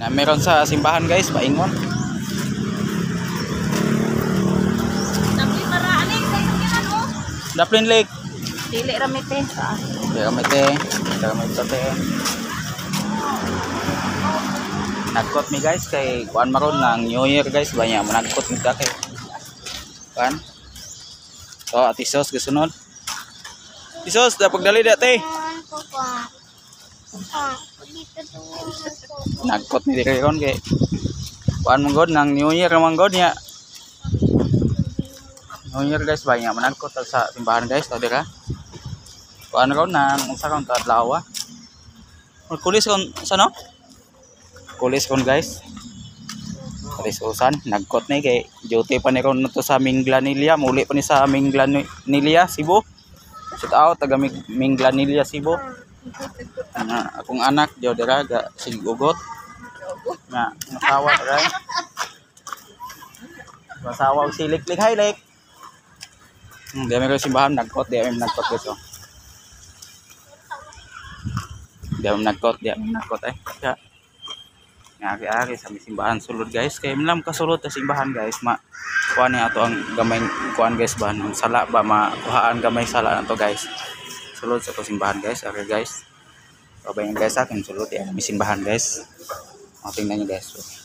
Na meron sa simbahan, guys, paingon. Tapi para aning sa sakyanan mo. Daplin Lake. Dili ra mi te. Di kami te. Di kami to te. Nagkot mi, guys, kay kuan maron ng New Year, guys, ba niya managkot mi ta kay kuan. To ati sos gasunod. Isos, da pagdali da te. Nagkot mi diri ron kay kuan man god ng New Year man god niya. New Year, guys, ba niya managkot ta sa simbahan, guys, to dira. Kuan ron nang unsa ron ta adlaw. Kulis kon sa no? Kulis kon, guys. Risusan, nagkot ni kay duty pa ni ron to sa Minglanilla, muli pa ni sa Minglanilla, Cebu. Shout out taga Minglanilla, Cebu. Nga akong anak diyo dira ga sigugot. Nga masawa ra. Masawa og si Lik Lik, hi Lik. Di kami simbahan nagkot, di kami nagkot, guys, oh. Di kami nagkot, di kami nagkot eh. Kaya ngari-ari sa may simbahan sulod, guys, kay lam kasulod sa simbahan, guys, ma kuan ni ato ang gamay kuan, guys, ba ang sala ba, makuhaan gamay sala nato, guys, sulod sa to simbahan, guys. Okay, guys, babayan, guys, akin sulod di may simbahan, guys. O, tingnan niyo, guys.